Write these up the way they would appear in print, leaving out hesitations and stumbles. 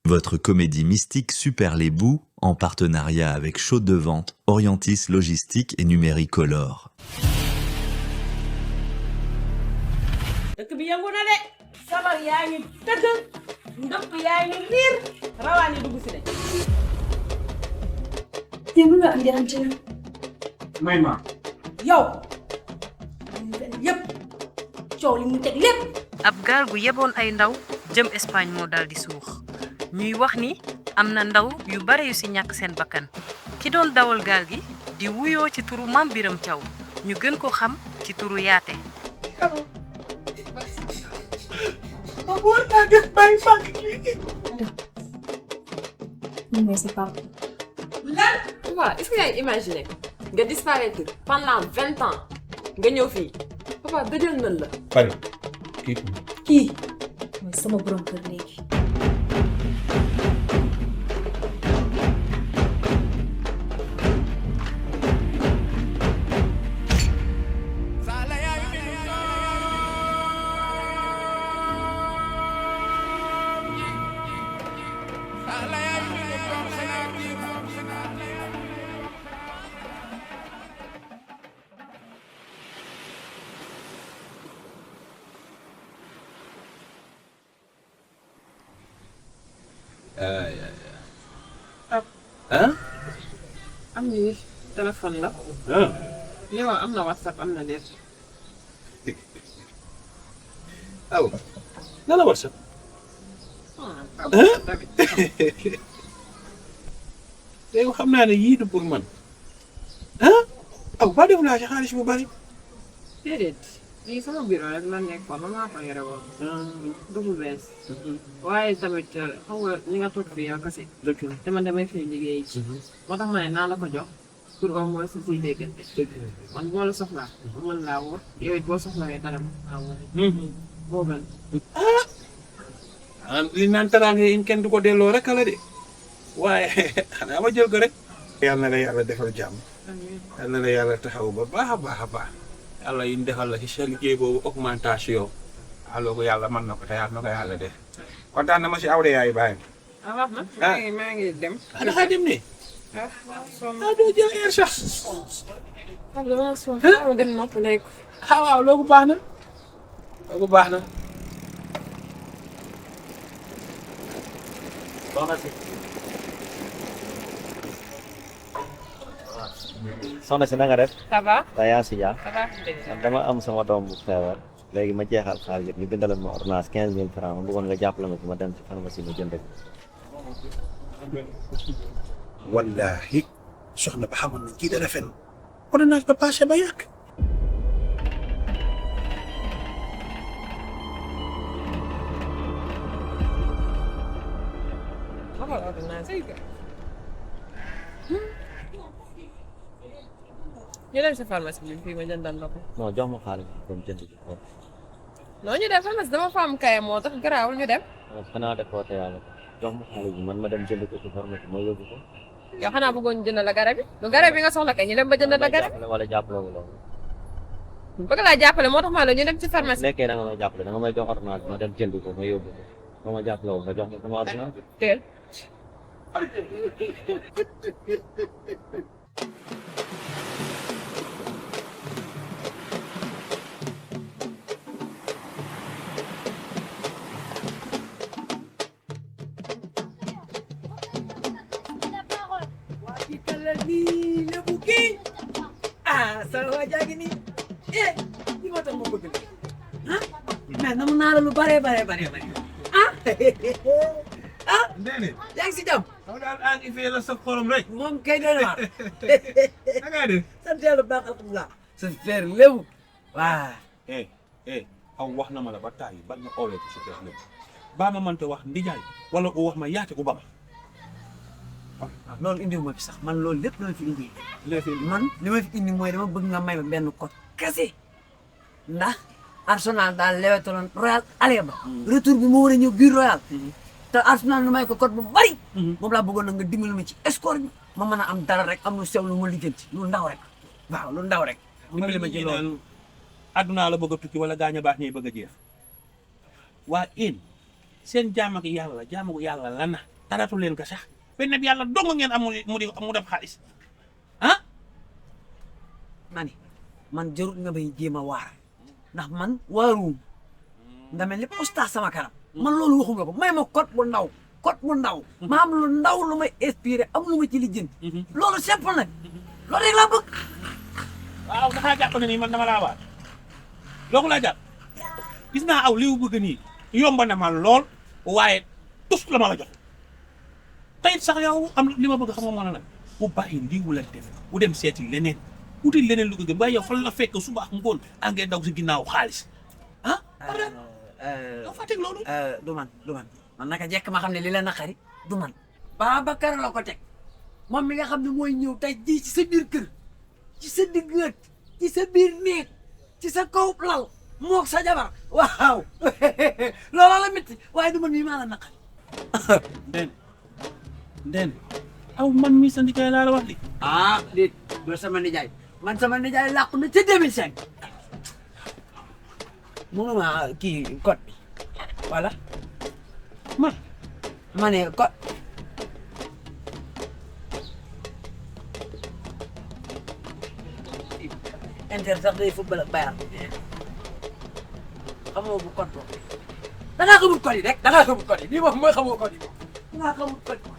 Votre comédie mystique Super les Bouts, en partenariat avec Chaude de Vente, Orientis Logistique et Numéricolor. dëkk bi yëngu na de sabar yaa ngi tëgg ndëpp yaa ngi riir rawaani dugg si de. yow lu la andi ante may ma yow yëpp coow li mu teg lépp. ab gaal gu yeboon ay ndaw jëm Espagne moo dal di suux ñuy wax ni am na ndaw yu bare yu ci ñàkk seen bakkan ki doon dawal gaal gi di wuyoo ci turu Mame Biram Thiaw ñu gën ko xam ci turu Yaate. mais c'est pas lan papa est-ce que yaa ngi imaginer nga disparaître pendant 20 ans nga ñëw fii papa dëjël nañ la. bari kii kii mooy sama borom kër léegi am na ni téléphone la. li wax am na WhatsApp am na lépp. aw na la WhatsApp léegi xam naa ne yii du pour man aw ba def naa ci xaalis bu bari déedéet lii sama bureau rek la nekkoon ba maa ko yore woon. du bu bees. waaye tamit xam nga li nga toog fii yow kese. dëgg la te man damay fay liggéey ci. moo tax ma ne naa la ko jox pour au moins si siy déggante. man boo la soxlaa. mën laa wóor yow it boo soxlawee dara mën laa wóor. boo gën. li naan teraanga yi kenn du ko delloo rek la de waaye xanaa ma jël ko rek yal na la yàlla defal jàmm yal na la yàlla taxaw ba baax a baax a baax yàlla yi ñu defal la ci sa liggéey boobu augmentation aloo ko yàlla mën na ko te yàlla na ko yàlla def kontaan na ma si awde yaay bàyyi wax na. maa ngi dem. dafa dem ne sonn doo jël air sax dama sonn ma dem noppaleeku. waaw loolu baax na loolu baax na soxna si na nga def ça va. daa yaa si jàmm ça va. man dama am sama doom bu feebar léegi ma jeexal xaalis yëpp ñu bindaloon ma ordonnance 15 000 francs ma bëggoon nga jàppale ma ci ma dem ci pharmacie ma jënd ko. wallahi soxna ba xamoon na kii dana fen ordonnance ba passé ba yàgg ñu dem si pharmacie bi fii ma jëndal la ko. non jox ma xaalis bi dem jënd ko. non ñu dem pharmacie dama fa am kaye moo tax garaawul ñu dem. xanaa defoo te yàlla jox ma xaalis bi man ma dem jënd ko ci pharmacie ma yóbbu ko. yow xanaa bëggoon jënd la garab yi lu garab yi nga soxla kay ñu dem ba jënd la garab wala jàppale wu loolu. bëgg laa jàppale moo tax maa la ñu dem ci pharmacie. nekkee da nga may jàppale da nga may jox ordonnance ma dem jënd ko ma yóbbu ko ba ma jàppale wu nga jox ma sama ordonnance. teel. nii lébu kii sama waa jaa ngi nii li moo tax ma bëgg la mais namu naa la lu bare bare yaa ngi si jàmm xaw daal a ngi fee la sa xorom rek moom kay doon waar na ngaa def sant yàlla baax alhamdulilah sa frère lébu waaw aw wax na ma la ba taay ba nga owee ci super lébu baa ma mënta wax ndijaay wala ko wax ma yaate ko ba ma loolu indiwu ma fi sax man loolu lépp dama fi indi man li ma fi indi mooy dama bëgg nga may ma benn code kese ndax Arsenal daal lewetaloon Royal ale ba retour bi moo war a ñëw biir Royal te Arsenal nu may ko code bu bari moom laa bëggoon nag nga dimbali ma ci score bi ma mën a am dara rek am lu sew lu ma lijjanti lu ndaw rek waaw lu ndaw rek dimbali ma ci loolu addunaa la bëgg a tukki wala gaañ a baax ñuy bëgg a jeex waa in seen jaam ak yàlla jaamu yàlla la na taratu leen ko sax benn bi yàlla dong ngeen am mu def xaalis ah. man jarut nga may jéem a waar ndax man waaruum nga mel ni oustaz sama kanam man loolu waxuma ko may ma code bu ndaw ma am lu ndaw lu may inspiré am lu ma ci lijjanti loolu simple nag loolu rek laa bëgg. waaw dafa jàpp ne nii man dama laa waar loolu laa jàpp gis naa aw li mu bëgg nii yomb na ma lool waaye tus la ma la jox tey sax yow am li ma bëgg xam nga moo nag bu bàyyi lii wula def bu dem seeti leneen wuti leneen lu ko gën waaye yow fan la fekk suba ak ngoon a ngeen daw si ginnaaw xaalis ah. doo fàtte loolu. du man naka jekk ma xam ne li la naqari du man Babacar la ko teg moom mi nga xam ne mooy ñëw tey ji ci sa biir kër ci sa diggat ci sa biir néeg ci sa kaw lal moog sa jabar waaw looloo la métti waaye du man mii maa la naqari. Ndeen aw man mii sa nijaay laa la wax li déet doo sama nijaay man sama nijaay làqu na ca 2005 mënuma kii code bi voilà ma ne code Inter sax day football ak Bayern xamoo bu code boobu dangaa xamul code yi rek dangaa xamul code yi lii moom mooy xamoo code yi moom dangaa xamul code yi.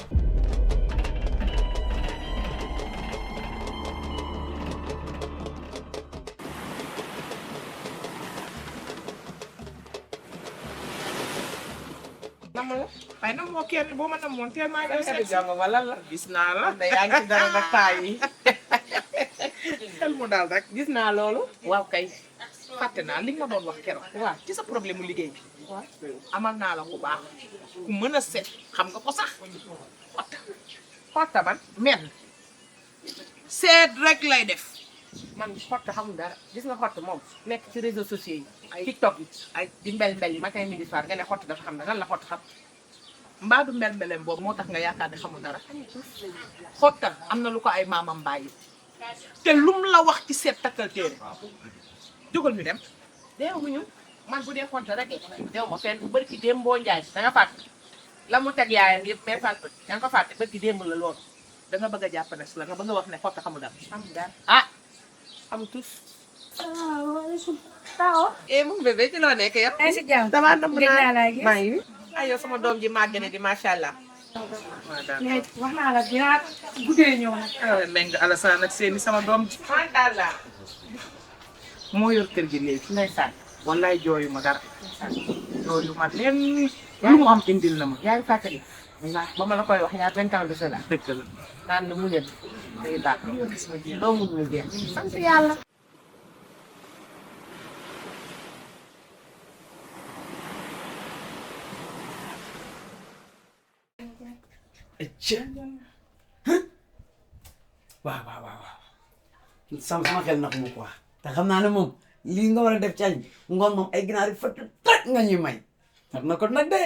waaye nag moo kenn boo ma namoon teel maa ngi seet jàmm wala la gis naa la da yaa ngi ci dara nag taa yi xel mu daal rek gis naa loolu waaw kay fàtte naa li nga doon wax keroog waaw ci sa problème mu liggéey bi amal naa la ku baax ku mën a seet xam nga ko sax xotta man men seet rek lay def man xotta xamul dara gis nga xott moom nekk ci réseaux sociaux yi ay TikTok yi ay di mbel yi matin midi soir nga ne xott dafa xam ne lan la xott xam mbaa du mbel boobu moo tax nga yaakaar ne xamul dara xottal am na lu ko ay maamam bàyyi te lum la wax ci seet takkal téere jógal ñu dem deewuñu man bu dee xott rek deew ma fenn bu bëri ci démb boo njaay da nga fàtte la mu teg yaayam yëpp mais fàtte da nga ko fàtte bëri ci démb la loolu da nga bëgg a jàpp ne la nga bëgg a wax ne xott xamul dara xamul dara ah xamul tous salaamaaleykum. Taawo. moom bébé ci loo nekk yow. maa ngi si jàmm. damaa nam naa laa gis. maa ngi ay yow sama doom ji màgg ne di macha allah. mais wax naa la dinaa guddee ñëw nag. Meng Alassane ak seeni sama doom ji. macha allah. moo yor kër gi léegi. ndeysaan. wallaay jooyu ma dara. jooyu ma leen lu mu am indil na ma. yaa ngi fàttali. ba ma la koy wax yaa 20 ans de cela. dëgg la. naan na mu leen. day baax. doo mun ñu jeex. sant yàlla. waaw sama xel na ko mu quoi te xam naa ne moom lii nga war a def ci añ ngoon moom ay ginaar yu fëtt toj nga ñuy may war na ko nag de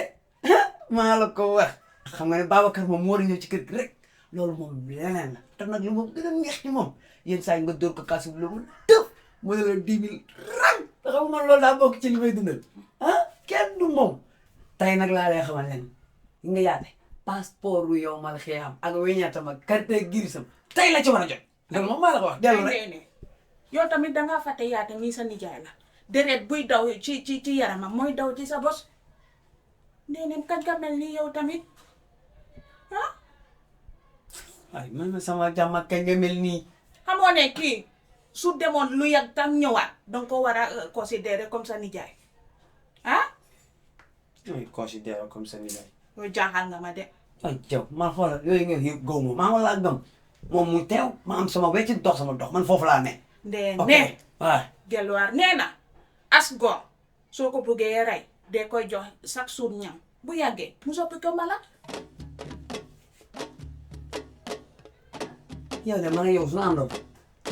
maa la ko wax xam nga ne Babacar moom moo war a ñëw ci kër gi rek loolu moom leneen la te nag lu moom gën a neex ci moom yenn saa yi nga dóor ko kaasu lu mu tëf mu ne la 10 000 ram te xam nga loolu daa bokk ci li may dundal kenn du moom tey nag laa lay xamal leen nga yaate passeport bu yow mal xiyam ak weñaatam ak carte grisam tey la ci war a jot loolu moom maa la ko wax dellu rek yow tamit dangaa fàtte yaate mii sa nijaay la deret buy daw ci yaramam mooy daw ci sa bos ndeenem kañ ka mel ni yow tamit ay man sama jàmm ak kañ nga mel nii xamoo ne kii su demoon lu yàgg tam ñëwaat danga ko war a considérer comme sa nijaay mooy considéré comme sa nijaay yow jaaxal nga ma de ay jaw man xoolal yooyu nga yëpp góob ma maa wala gëm moom mu teew ma am sama wecc dox sama dox man foofu laa ne ndee ok ne waaw delluwaar nee na as gor soo ko bëggee rey de koy jox chaque jour ñam bu yàggee mu soppi ko mala yow de man yow suñu àndoon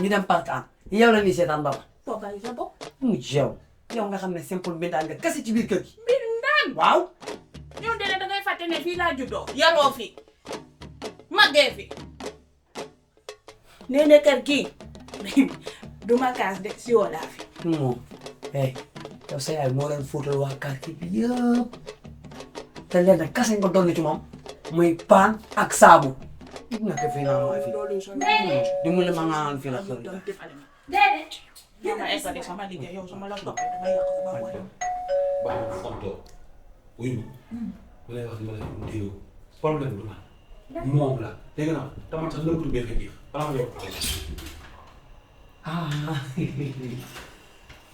ñu dem parc an yow la ñuy seetaan ba toogal sa bopp mu yow nga xam ne simple mbindaan nga kese ci biir kër gi mbir ndaan waaw yow de dangay fàtte ne fii laa juddoo yaroo fi màggee fi nee na kër gii duma kaas de si woo laa fi moom yow sa yaay moo doon fóotal waa quartier bi yëpp te leen nag kase nga doon ci moom muy paan ak saabu. nga ko fi naa ma fi. dimbali ma nga fi la xel. déedéet. yow ma eggali sama liggéey yow sama la doxee dama yàq ba ma dem. ba foto wuyu ma lay wax ma lay déglu problème du man moom la dégg naa tamit sax lëkkatu bee fekk balaa ma yokk Ah,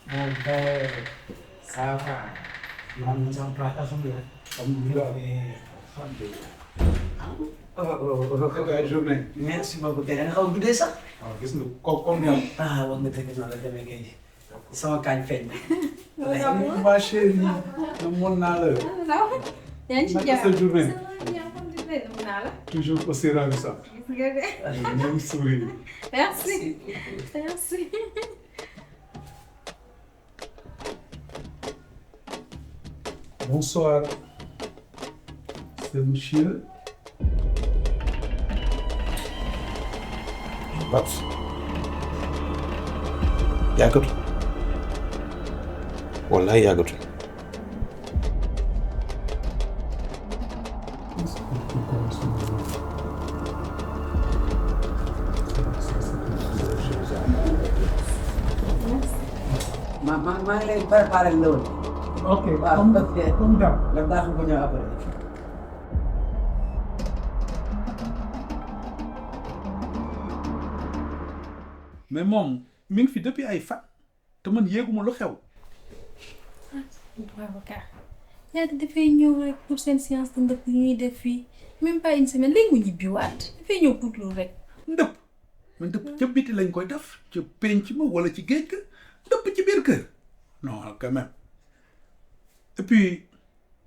mon père, ça va. Man, j'en prends à son bien. journée. Merci beaucoup. Tey da nga xaw a guddee sax. waaw gis nga comme ñoom. Ah, wax nga dëgg noonu la demee kay. Sama kañ feeñ. ma chérie namoon naa la. yaa ngi ci naka sa journée. jàmm. toujours aussi ravissant. même sourire. Merci. Merci. Bonsoir. C'est monsieur. Babs. yàggatu. wallaay yàggatu. maa ngi lay préparé loolu. ok waaw comme daaw. nga baax ko ñëw après. mais moom mi ngi fi depuis ay fan te man yéeguma lu xew. Babacar yaa dafay ñëw rek pour seen séance de ndëpp yi ñuy def fii même pas une semaine léegi mu ñibbiwaat dafay ñëw pour loolu rek. ndëpp man ndëpp ca biti lañ koy def ca penc ma wala ci géej ga ndëpp ci biir kër non quand même et puis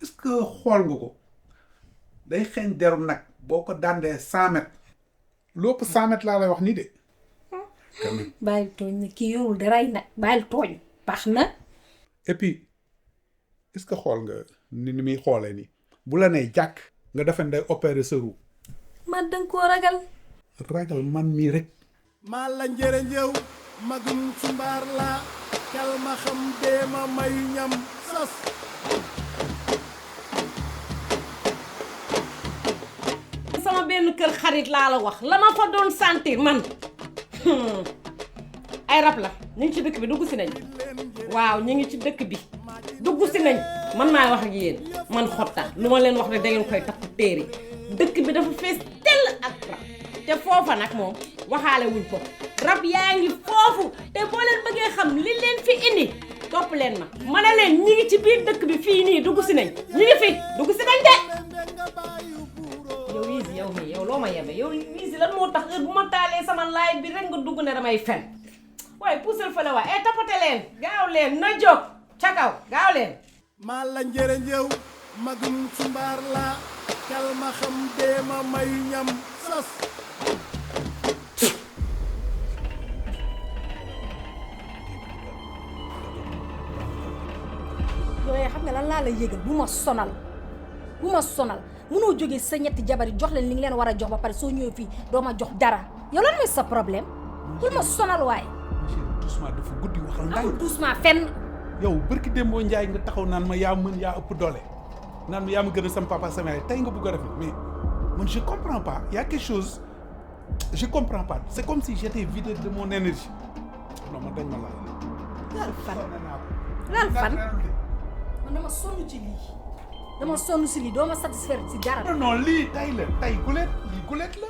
est-ce que xool nga ko day xeeñ deru nag boo ko dandee 100 mètres lépp 100 mètres laa lay wax nii de quand même. bàyyil tooñ na kii yorul daray nag bàyyil tooñ baax na. et puis est-ce que xool nga ni muy xoolee nii bu la nee jàkk nga defe ne day opérer sa roue man danga koo ragal. ragal man mii rek. maa la njëre njëw magum ci mbaar laa kal ma xam dee ma may ñam sas sama benn kër xarit laa la wax la ma fa doon sentir man ay rab la ñu ngi ci dëkk bi dugg si nañ waaw ñu ngi ci dëkk bi dugg si nañ man maay wax ak yéen man xotta lu ma leen wax rek da ngeen koy takk téere dëkk bi dafa fees tell ak rab te foofa nag moom waxaale wuñ ko rab yaa ngi foofu te boo leen bëggee xam li leen fi indi topp leen ma ne leen ñi ngi ci biir dëkk bi fii nii dugg si nañ ñi ngi fi dugg si nañ de yow Wizi yow mii yow loo ma yebe yow Wizi lan moo tax heure bu ma taalee sama live bi rek nga dugg ne damay fen waaye puusal fële waay tapote leen gaaw leen na jóg ca kaw gaaw leen maa la njëre njëw magum ci mbaar laa kal ma xam dee ma may ñam sas yooyu xam nga lan laa la yëgal bu ma sonal munoo jógee sa ñetti jabar yi jox leen li nga leen war a jox ba pare soo ñëwee fii doo ma jox dara yow lan mooy sa problème bul ma sonal waaye. doucement dafa guddi waxal ndànk. amul doucement fenn. yow barki Dembo Njaay nga taxaw naan ma yaa mën yaa ëpp doole naan ma yaa ma gën a sama papa sama yaay tey nga bëgg a def mais man je comprends pas y a quelque chose je comprends pas c'est comme si j'étais vidé de mon énergie non man dañ ma laal. laal fan man dama sonn ci lii dama sonn si lii doo ma satisfaire si dara. non lii tay la tay gulet lii gulet la.